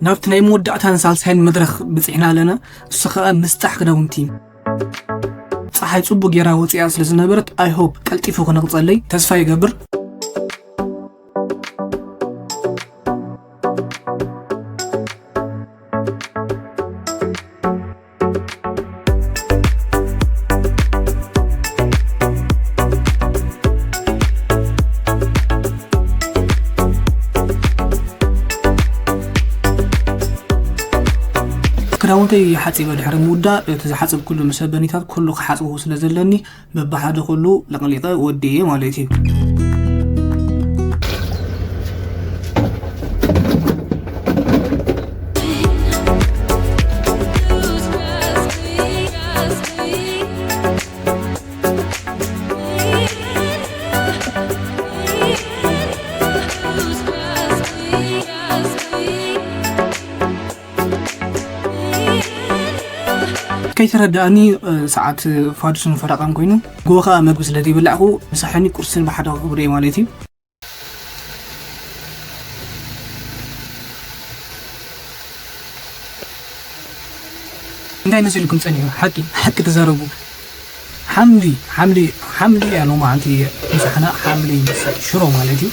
ናብቲ ናይ መወዳእታን ሳልሳይን መድረኽ ብጽሕና ኣለና። እሱ ኸኣ ምስጣሕ ክዳውንቲ። ጸሓይ ጽቡቅ ጌራ ወጺኣ ስለ ዝነበረት፣ I hope ቀልጢፉ ክነቕጸለይ ተስፋ ይገብር። ክዳውንተይ ሓጺበ ድሕሪ ምውዳእ፣ እቲ ዝሓጸብኩሉ መሰበኒታት ኩሉ ክሓጽቦ ስለ ዘለኒ፣ በብሓደ ኩሉ ለቕሊቐ ወዲኤ ማለት እዩ። ከይተረዳእኒ፣ እ፣ ሰዓት ፋዱስን ፈረቓን ኮይኑ፣ ጎቦ ከኣ መግቢ ስለ ዘይበላዕኩ፣ ምሳሕን ቁርስን ብሓደ ክገብሮ እየ ማለት እዩ። እንታይ መሲልኩም ጸኒሑ? ሓቂ፣ ሓቂ ተዛረቡ። ሓምሊ፣ ሓምሊ፣ ሓምሊ እያ ሎማዓንቲ ምሳሕና፣ ሓምሊ ምስ ሽሮ ማለት እዩ።